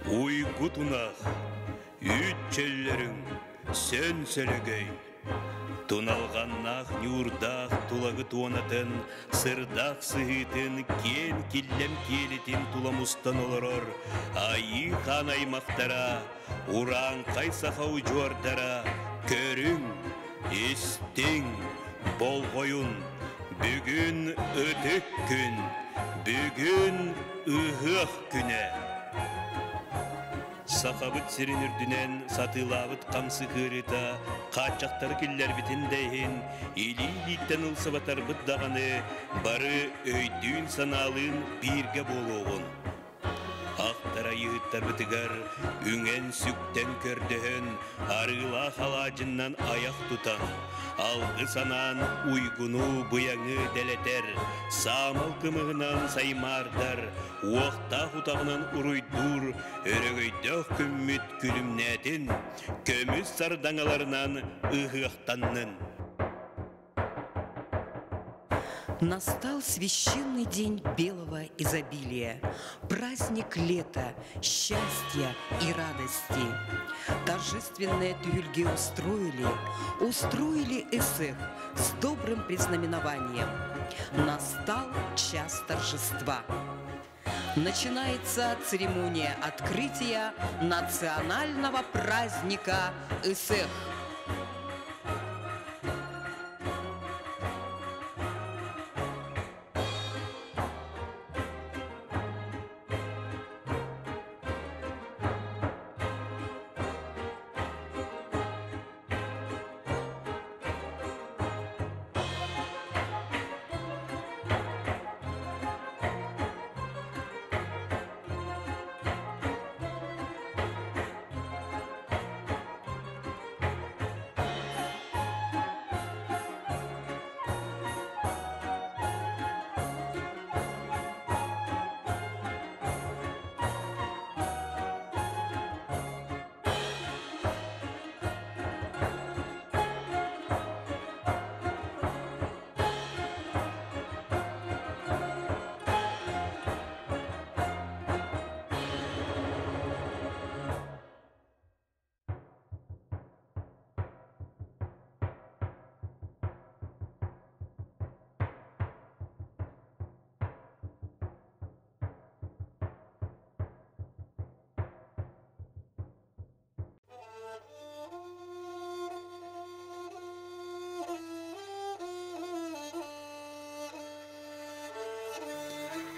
Уйгу тунах, үүт чөллөрүҥ, сөн сөлөгөй. Туналҕаннаах ньуурдаах тулагы туонатын, сырдаах сыһыытын, киэн киллэм киэлитин тула мустан олорор айыы хаан аймахтара, урааҥхай саха удьуордара, көрүҥ, истиҥ, болҕойун, бүгүн ытык күн, бүгүн ыһыах күнэ. Сахабыт сирин үрдүнэн сатыылаабыт хамсык ыарыыта хааччахтары киллэрбитин да иһин, илии-илииттэн ылсыбатарбыт даҕаны бары өйдүүн-санаалыын бииргэ буолуоҕун. Ахтар айыыһыттарбытыгар үҥэн-сүктэн көрдөһөн, арыылаах алаадьыннан айах тутан, алгыс анаан уйгуну-быйаҥы дэлэтэр, саамал кымыһынан саймаардар, уохтаах утаҕынан уруйдуур өрөгөйдөөх күммүт күлүмнээтин, көмүс сардаҥаларынан ыһыахтаннын. Настал священный день белого изобилия, праздник лета, счастья и радости. Торжественное тюльги устроили, устроили эсэх с добрым признаменованием. Настал час торжества. Начинается церемония открытия национального праздника Ысых.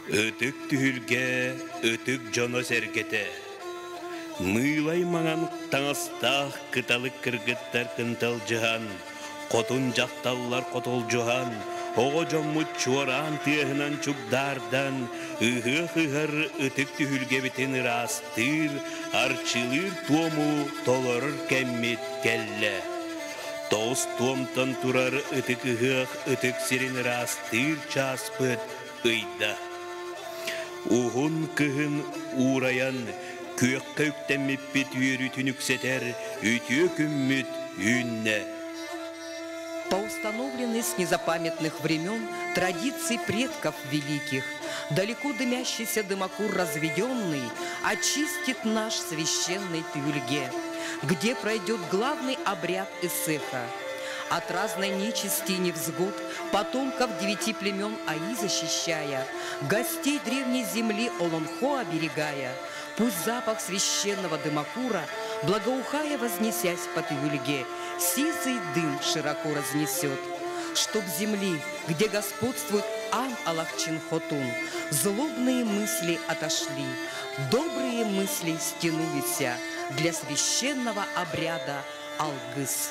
Ытык түһүлгэ ытык дьоно-сэргэтэ, мыылай маҥан таҥастаах кыталык кыргыттар кынталдьыһан, хотун дьахталлар хотолдьуһан, оҕо дьоммут чуораан тыаһынан чугдаардан, ыһыах ыһар ытык түһүлгэбитин ыраастыыр, арчылыыр туому толорор кэммит кэллэ. Тоҕус туомтан турар ытык ыһыах ытык сирин ыраастыыр чааспыт ыйда. Уһун кыһын уурайан, күөххэ үктэммиппит үөрүүтүн үксэтэр үтүө күммүт үүннэ. По установленной с незапамятных времен традиции предков великих, далеко дымящийся дымокур разведенный очистит наш священный Тюльге, где пройдет главный обряд Исыха. От разной нечисти и невзгод потомков девяти племен Аи защищая, гостей древней земли Олонхо оберегая, пусть запах священного дымокура, благоухая вознесясь по Тюльге, сизый дым широко разнесет, чтоб земли, где господствует Ан Алахчин Хотун, злобные мысли отошли, добрые мысли стянулись для священного обряда Алгыс.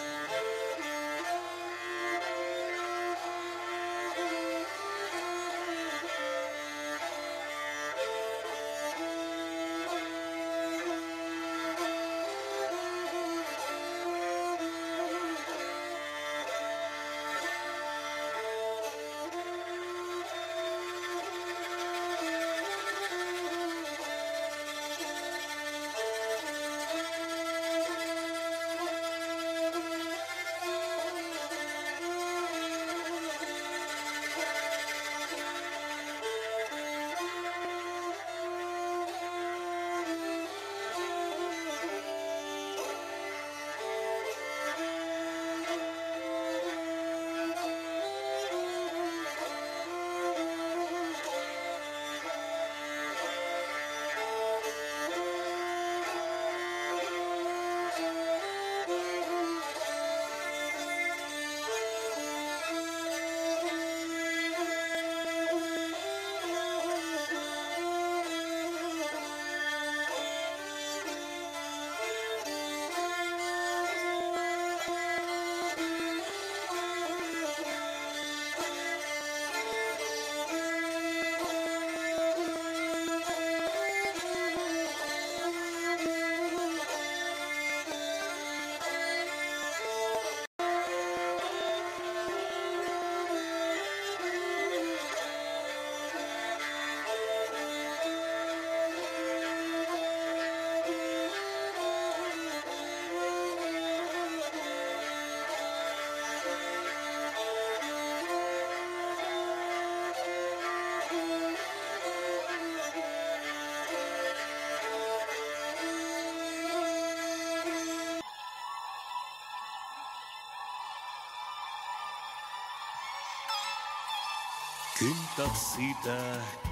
Күн тахсыыта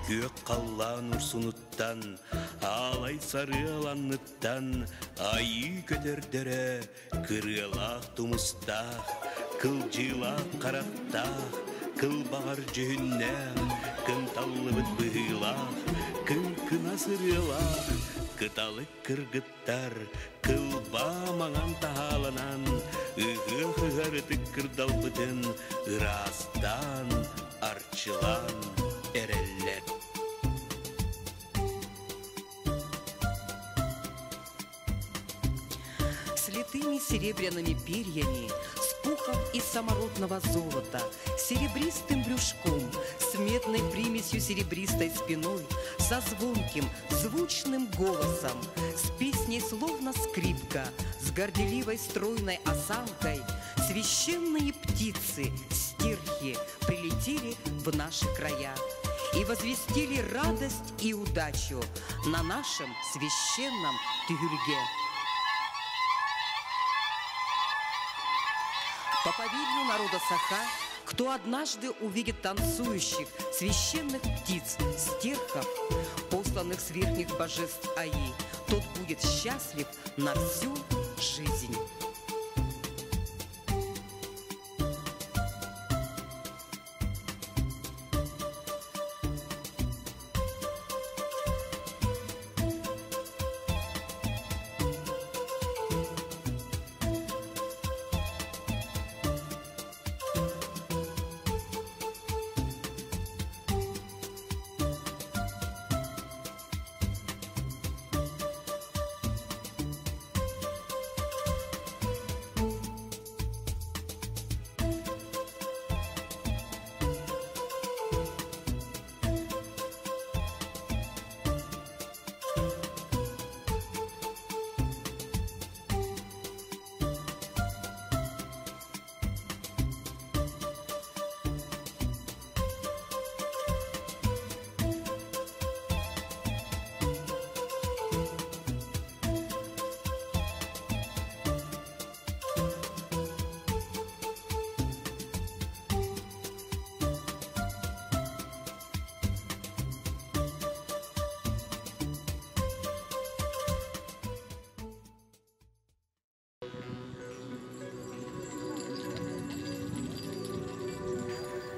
күөх халлаан урсунуттан, аалай сарыал анныттан айыы көтөрдөрө кырыалаах тумустаах, кылдьыылаах харахтаах, кылбаҕар дьүһүннээх, кынталлыбыт быһыылаах, кыҥкынас ырыалаах, кыталык кыргыттар кылбаа маҥан таһааланан, ыһыах ыһар ытык кырдалбытын ыраастаан, арчылаан эрэллэр. С литыми серебряными перьями, с пухом из самородного золота, серебристым брюшком, с медной примесью серебристой спиной, со звонким, звучным голосом, с песней словно скрипка, с горделивой стройной осанкой, священные птицы, стерхи прилетели в наши края и возвестили радость и удачу на нашем священном Тюгюльге. По поверью народа Саха, кто однажды увидит танцующих священных птиц, стерхов, посланных с верхних божеств Аи, тот будет счастлив на всю жизнь.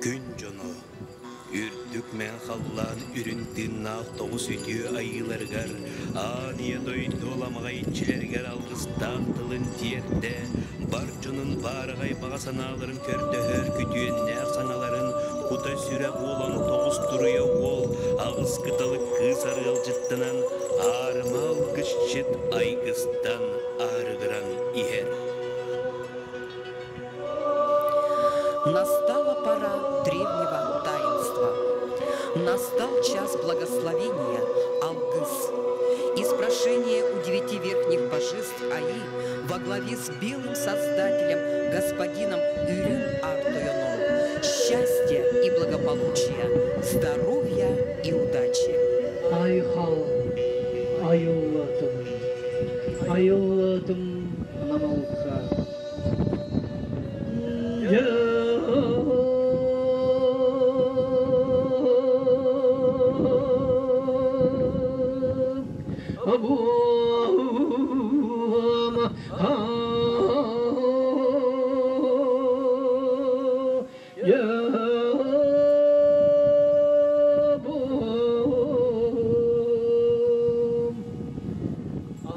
Күн дьоно, үрдүк мэҥ халлаан үрүн тыыннаах тоҕус үтүө айыыларыгар, аан ийэ дойду ламаҕай иччилэригэр алгыстаах тылын тиэрдэ, бар дьонун баараҕай баҕа санааларын көрдөһөр күтүөннээх саҥаларын кута-сүрэ буолан тоҕус туруйа уол, аҕыс кыталык кыыс арыалдьыттанан, аарыма алгысчыт айгыстан аарыгыран иһэр. Настала пора древнего таинства. Настал час благословения, Алгыс. И спрошение у девяти верхних божеств Аи во главе с белым создателем, господином Үрүн Артуйоном, счастья и благополучия, здоровья и удачи. Айхал, айыллатым, айыллатым намалка.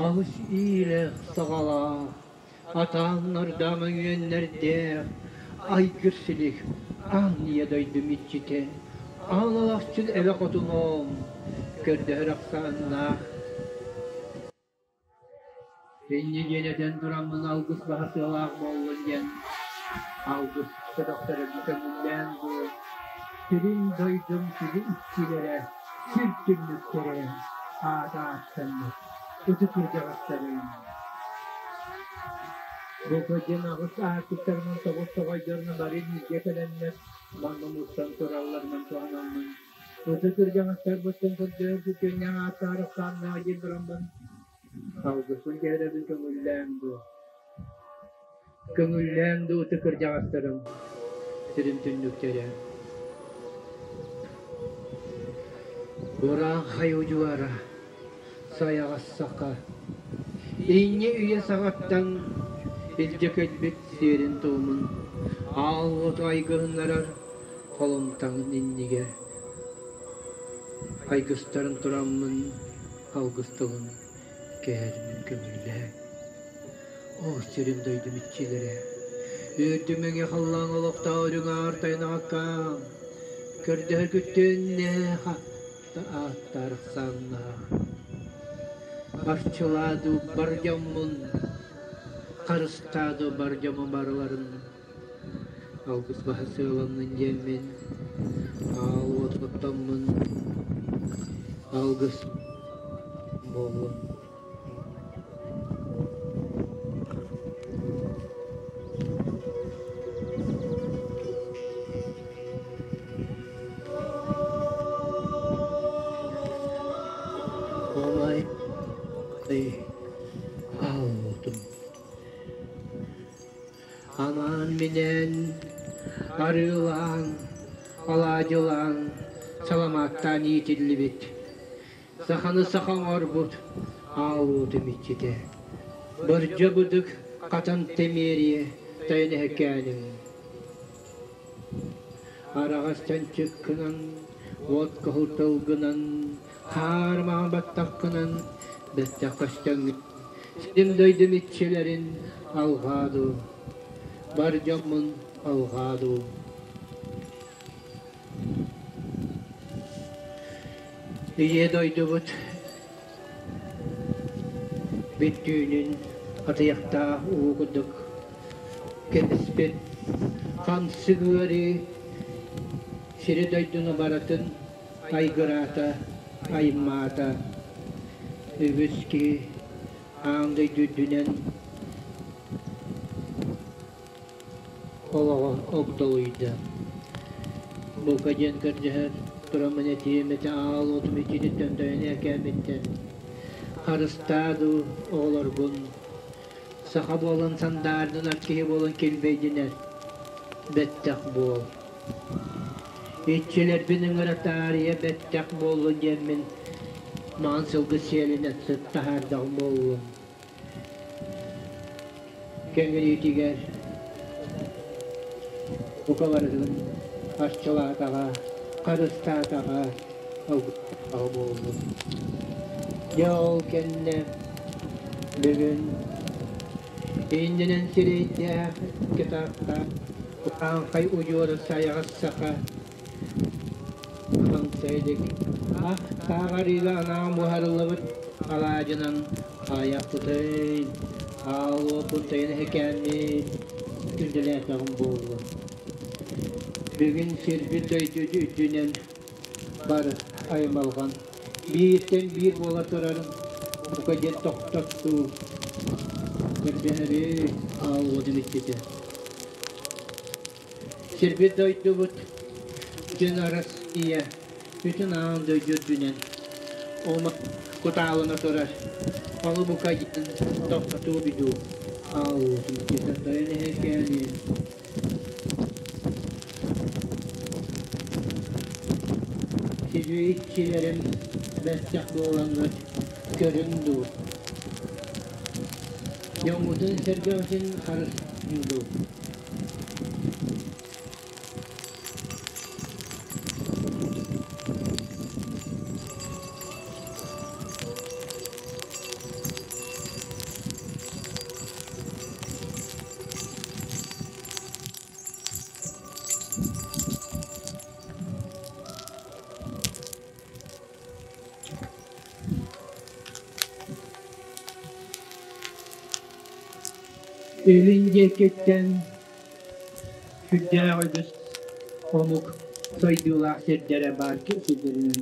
Алыс иилээх саҕалаах, атааннардаах үөннэрдээх, айгыр силик, аан ийэ дойдум иччитэ, аан алахчын эбэ хотунуом, көрдөһөр ахсааннаах. Инньэ диэн этэн тураммын алгыс баһа сыалаах буоллун диэн алгыс көтөхтөрөбүн көҥүллээн дуу, сирин дойдум сүдү иччилэрэ, сир түннүктэрэ аата ааттаммыт ытык кырдьаҕастарым. Бука диэн аҕыс аартыктарынан тоҕус тоҕойдорунан бары бииргэ кэлэннэр манна мустан туралларынан туһанаммын ытык кырдьаҕастарбыттан көрдөһөр күтүөннээх ааттаах ахсааннаах диэн тураммын Алгыспын түһэрэбин көҥүллээн дуу, көҥүллээн дуу ытык кырдьаҕастарым, сирим түннүктэрэ. Урааҥхай удьуора, сайаҕас саха, инньэ үйэ саҕаттан илдьэ кэлбит сиэрин-туомун аал уоту айгыһыннарар холумтаҥын иннигэр айгыстарын тураммын алгыс тылын кэһэрмин көҥүллээ. Ол сирим дойдум иччилэрэ, үрдүм мэҥэ халлаан олохтоох үрүҥ аар тайнаҕаккаам, көрдөһөргүттүннээх ааттаар ахсааннаах. Арчылаа дуу бар дьоммун, харыстаа дуу бар дьоммун барыларын, алгыс баһа сыаланнын диэммин, аал уот оттоммун, алгыс буоллун. Оой, аалбытым. Анаан-минээн, арыылаан, алаадьылаан, саламааттаан иитиллибит Саханы саха оҥорбут аал-уотум иччитэ, бырдьа быдык хатан тэмиэрийэ тайан эһэкээним. Араҕас чанчыккынан, уот кыһыл тылгынан, хаар маҥан баттаххынан бэттэх көстөҥҥүт сирим дойдум иччилэрин алҕаа дуу, бар дьоммун алҕаа дуу. Ийэ дойдубут бүттүүнүн атыйахтаах уу курдук кэбиспит хамсык ыарыы сири-дойдуну барытын айгыраата, аймаата. Үгүс киһи аан дойду үрдүнэн олоҕо огдолуйда. Бука диэн көрдөһөр тураммын этиэм этэ аал уотум иччититтэн тойон эркээммиттэн харыстаа дуу оҕолоргун саха буолан сандаардынар киһи буолан килбэйдинэр бэттэх буол. Иччилэрбин ыҥыра таарыйа бэттэх буоллун диэммин маҥан сылгы сиэлинэн сыт таһаардаҕым буоллун. Кэҥириитигэр бука барытын арчылаатаҕа, харыстаатаҕа алгыстааҕа буоллун. Дьэ ол кэннэ бүгүн иннинэн сирэйдээх кытаахтаах Урааҥхай удьуора сайаҕас саха Хамсайдык ах тааҕарыыга анаан буһарыллыбыт алаадьынан хаайахпытый, аал-уоппун тайан эһэкээммит күндүлээтэҕим буоллун. Бүгүн сирбит дойду үрдүнэн бары аймалҕан бииртэн биир буола турарын бука диэн тохтоттуу көрдөһөрү аал-уотун иччитэ. Сирбит дойдубут бүтүн Россия, бүтүн аан дойду үрдүнэн омук кутаалана турар. Ону бука диэн тохтотуу бидуу аалуутун тойон эһэкээнин Сидүү иччилэрим бэттэх буолаҥҥыт көрүҥ дуу, дьоҥҥутун-сэргэҕитин харыстыҥ дуу. Илин диэкиттэн сүрдээх үгүс омук сайдыылаах сирдэрэ баар сирдэринэн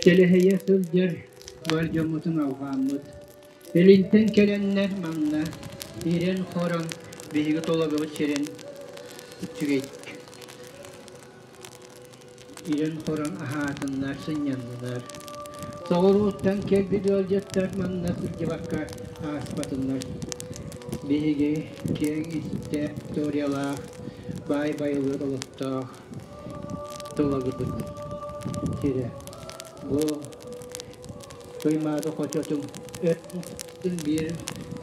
тэлэһийэ сылдьар бар дьоммутун алҕааммыт. Илинтэн кэлэннэр манна ирэн-хорон биһиги Тулагыбыт сирин үчүгэйдик Ирэн-хорон аһаатыннар, сынньаннылар. Соҕурууттан кэлбит ыалдьыттар манна сылдьыбакка ааспатыннар. Биһиги киэҥ истээх историялаах, баай байылыат олохтоох Тулагыбыт сирэ. Бу Туймаада хочотун өттүн биир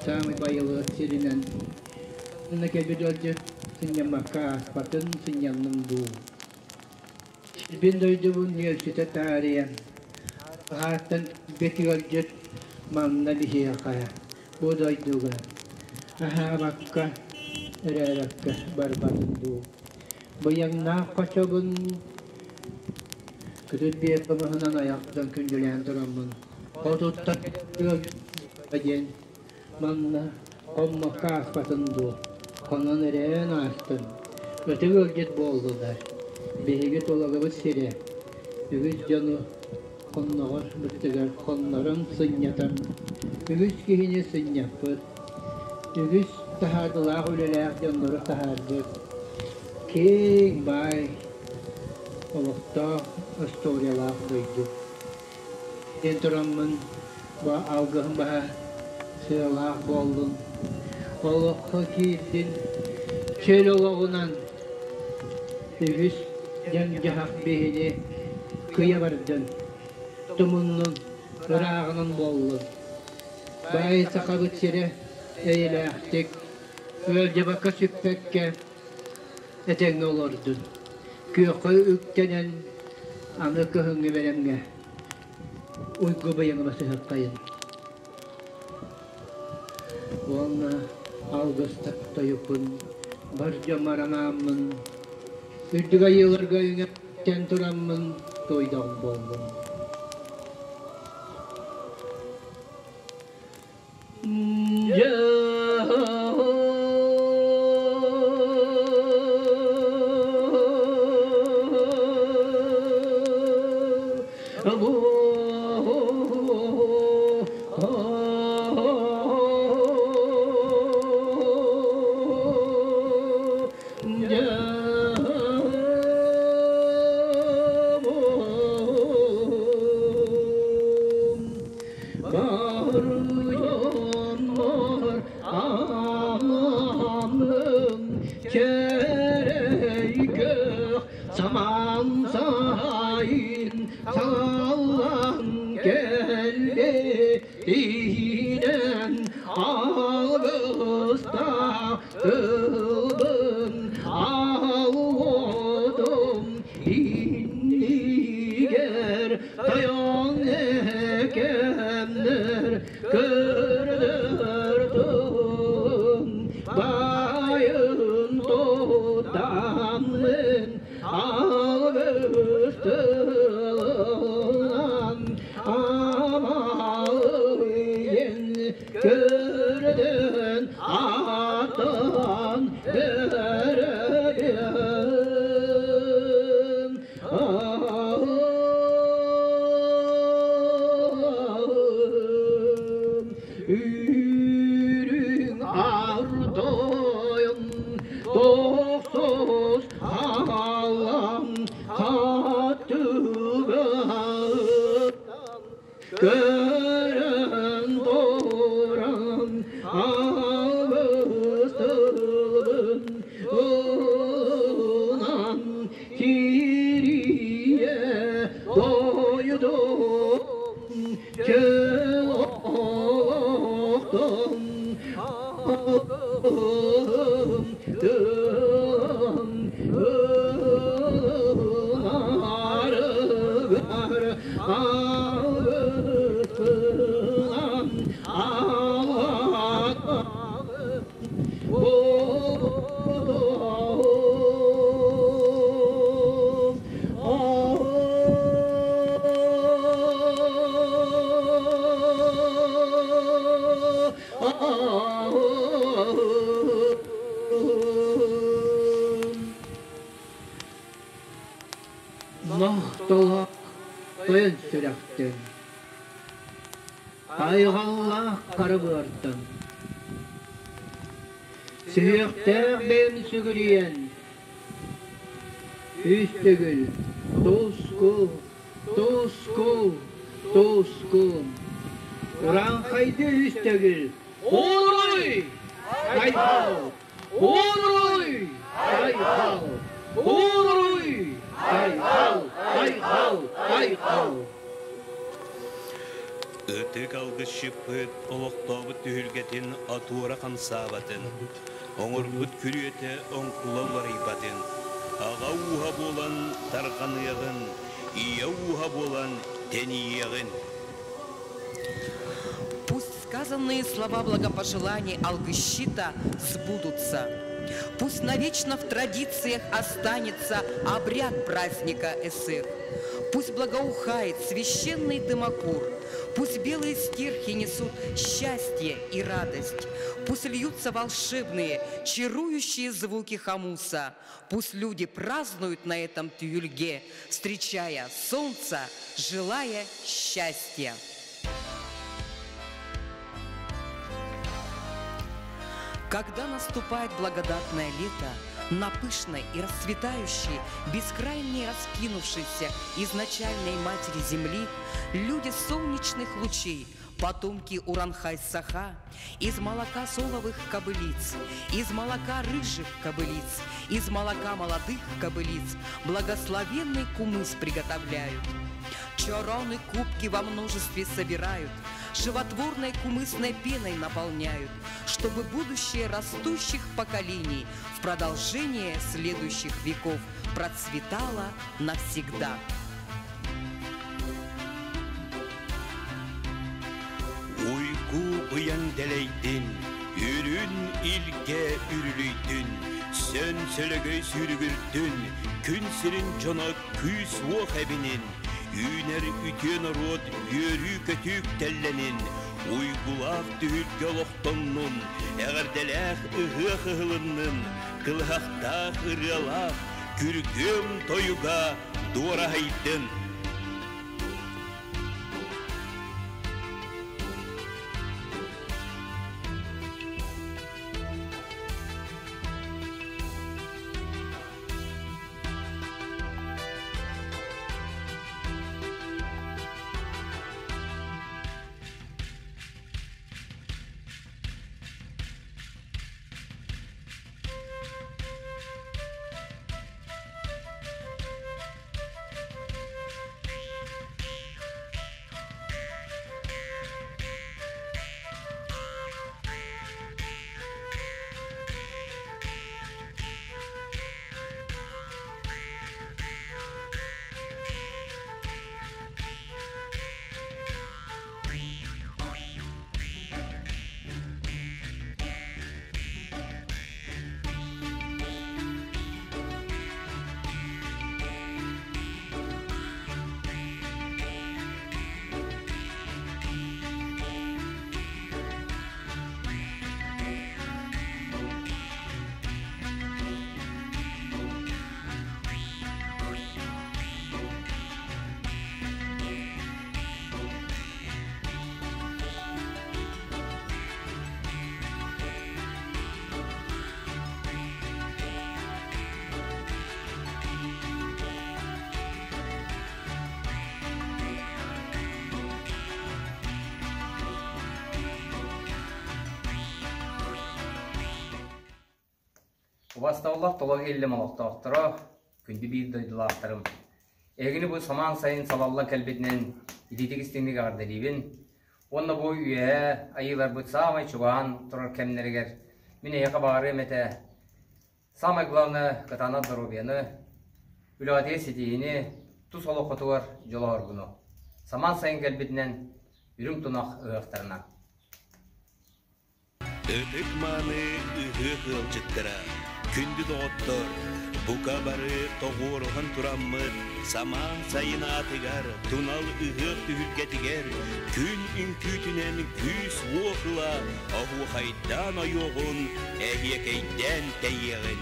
саамай байылыат сиринэн Манна кэлбит ыалдьыт сынньаммакка ааспатын сынньанным дуу. Сирбин дойдубун нүөлсүтэ таарыйан, аһааттан кэлбит ыалдьыт манна биһиэхэ, бу дойдуга, аһаабакка, өрөөбөккө барбатын дуу. Быйаҥнаах хочобун күтүр биэ кымыһынан айахтан күндүлээн тураммын, хотуттан ыалдьыт диэн Манна хоммокко ааспатын дуо, хонон эрээн аастын, ытык ыалдьыт буоллулар. Биһиги Тулагыбыт сирэ үгүс дьону хонноҕор быттыгар хоннорон сынньатан, үгүс киһини сынньаппыт, үгүс таһаардылаах үлэлээх дьоннору таһаарбыт, киэҥ баай олохтоох остуоруйалаах дойду. Диэн тураммын бу алгыһым баһа сыалаах буоллун, олоххо киирдин, чөл олоҕунан үгүс дьаҥ-дьаһах биһини кыйа бардын, тумуннун, ырааҕынан буоллун. Баай Сахабыт сирэ эйэлээхтик, ыалдьыбакка сүппэккэ этэҥҥэ олордун. Күөххэ үктэнэн аны кыһыҥҥы бэлэмҥэ уйгу быйаҥы басыһыаххайын. Уонна алгыстар тойукпун бар дьоммор анааммын, үрдүк айыыларга үҥэттэн тураммын туойдоҕум буоллун. Барыйаннар аламын кэрэй көх саман сайын саллан кэллиинэн алгыста тылбын алуодум иннигэр тойон экэмнэр көрдөрдүм байын тутаммын алгыс тылынан амалыйын көрдөн атын өрөбүн Үрүҥ ардойун тохсус хаалан хаттыган Көрөн туран алгыс тылбын ылынан киирийэ дойдум чөл олохтон алгыһым тылым ылынарыгар алгыспынан алаатаҕын буолуом. Нохтолох тойон сүрэхтэн, Айҕаллаах хара быартан, Сүһүөхтээх бэйэм сүгүрүйэн, Үс төгүл тускул, тускул, тускул, Урааҥхайды үс төгүл Уруй! Айхал! Уруй! Айхал! Уруй! Айхал! Айхал! Айхал! Ытык алгысчыппыт олохтообут түһүлгэтин отуора хамсаабатын, оҥорбут күрүөтэ оҥкула уларыйбатын, аҕа ууһа буолан тарҕаныаҕын, ийэ ууһа буолан тэнийиэҕин. Пусть сказанные слова благопожеланий Алгыщита сбудутся. Пусть навечно в традициях останется обряд праздника Эсых. Пусть благоухает священный дымокур, Пусть белые стерхи несут счастье и радость, Пусть льются волшебные, чарующие звуки хамуса, Пусть люди празднуют на этом тюльге, встречая солнце, желая счастья. Когда наступает благодатное лето, на пышной и расцветающей, бескрайней раскинувшейся изначальной матери земли, люди солнечных лучей, потомки Уранхай-Саха, из молока соловых кобылиц, из молока рыжих кобылиц, из молока молодых кобылиц благословенный кумыс приготовляют. Чороны кубки во множестве собирают, животворной кумысной пеной наполняют, чтобы будущее растущих поколений в продолжение следующих веков процветало навсегда. Уйгу быйаҥ дэлэйдин, үрүн илгэ үрүлүйдүн, сөн сөлөгөй сүүрүгүрдүн, күн сирин дьоно күүс-уох эбинин, үүнэр үтүө норуот үөрүү-көтүү үктэллэнин, уйгулаах түһүлгэ олохтоннун, эҕэрдэлээх ыһыах ыһылыннын, кылыһахтаах ырыалаах күргүөм тойуга дуораһыйдын. Убастабыллаах толо иһиллим олохтоохторо, күндү биир дойдулаахтарым. Эһигини бу самаан сайын салаллан кэлбитинэн итиитик истиҥник эҕэрдэлиибин. Уонна бу үөһээ айыыларбыт саамай чугаһаан турар кэмнэригэр мин эһиэхэ баҕарыам этэ самое главное кытаанах доруобуйаны, үлэҕитигэр ситиһиини, тус олоххутугар дьолоһоргуну. Самаан сайын кэлбитинэн үрүҥ тунах ыһыахтарынан. Ытык-мааны ыһыах ыалдьыттара, күндү доҕоттор, бука бары тоҕуоруһан тураммыт самаан сайын аатыгар тунал ыһыах түһүлгэтигэр күн үҥкүүтүнэн күүс-уох ыла оһуохайдаан ойуоҕун, эһиэкэйдээн тэйиэҕин.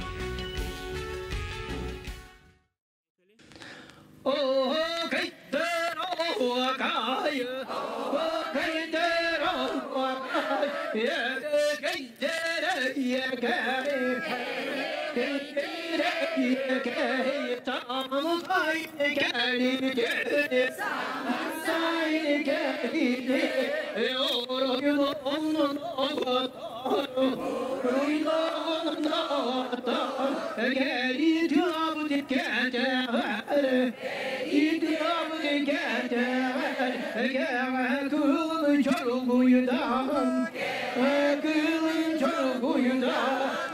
Чоргуйдан, кылын чоргуйда,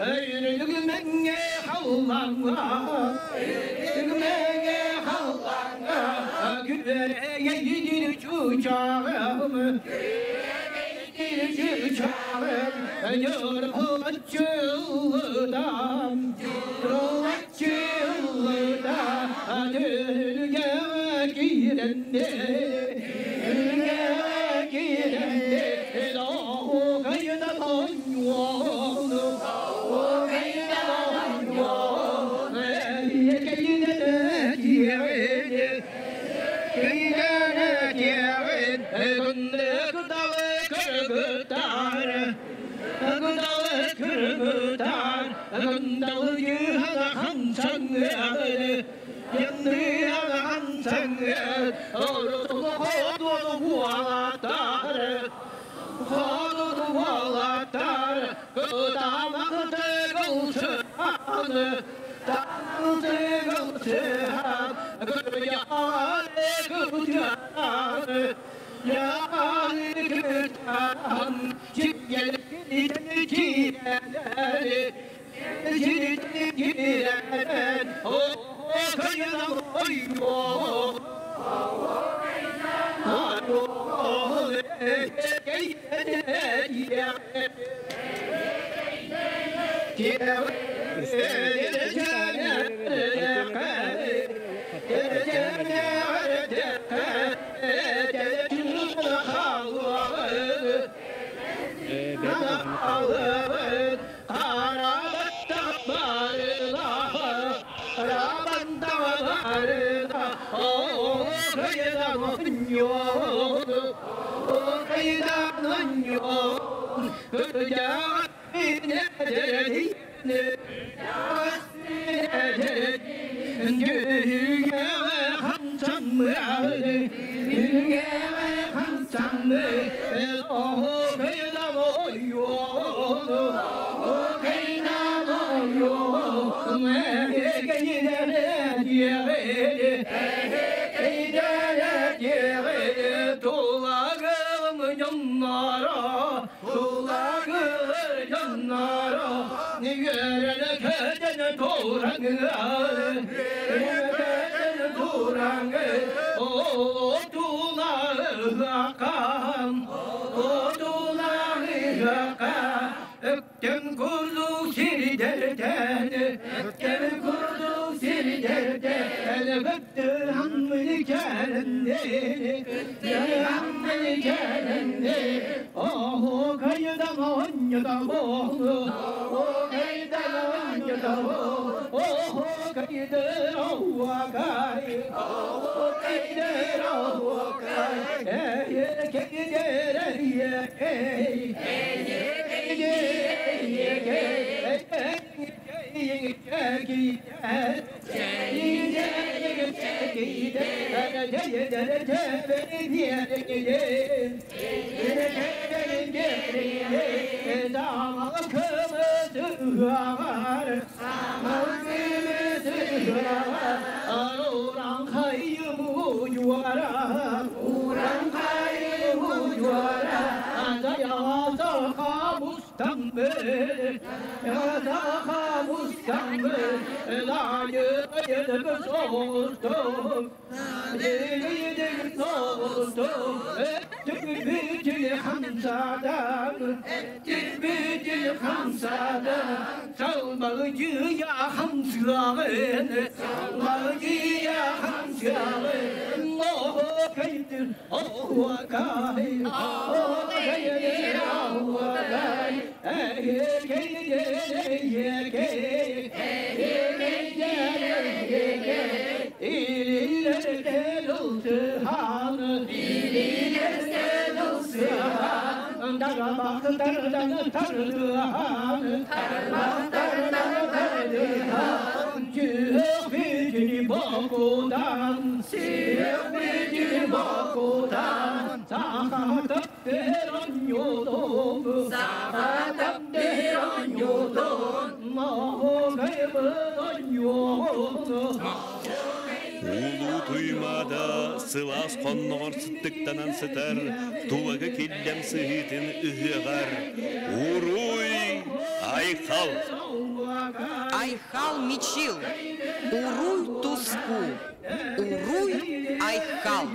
Үрүлүгүмэҥҥэ халлаҥҥа, үрүлүгүмэҥҥэ халлаҥҥа, Күрэгэйдир чуучаҕым, күрэгэйдир чуучаҕым, Дьурулаччылыдан, дьурулаччылыдан, Түһүлгэҕэ киирэннэ, түһүлгэҕэ киирэннэ, Оһуохайда оонньуону, оһуохайда оонньуону, Кэйдэнэ кэйдэнэ диэҕин, Күндү кыргыттар, кындалы кыргыттар, Кындалы дьыһана хамсаҥҥыаны, Янныана хамсаҥҥыан, Хотуну уолаттар, хотуну уолаттар, Кытаанахты кылсыан, таҥты кылсыан, Кырдьаҕары кырдьаҕары, Яны кыртан, Чигэлин киирэлэри, Чирин киирэлэр, О, кайдан ойуо, Öptüm kurdu siriderden, öptüm kurdu siriderden, öptü hammını gelende, öptü hammını gelende, oh kayıdan onyada boğdu, oh kayıdan onyada boğdu, oh kayıdan ovakay, oh kayıdan ovakay, ey kayıdan ey, Улуу Туймаада сылаас хонноҕор сыттыктанан сытар Тулагы Киллэм сыһыытын ыһыаҕар Уруй Айхал! Айхал Мичил! Уруй Туску! Уруй Айхал!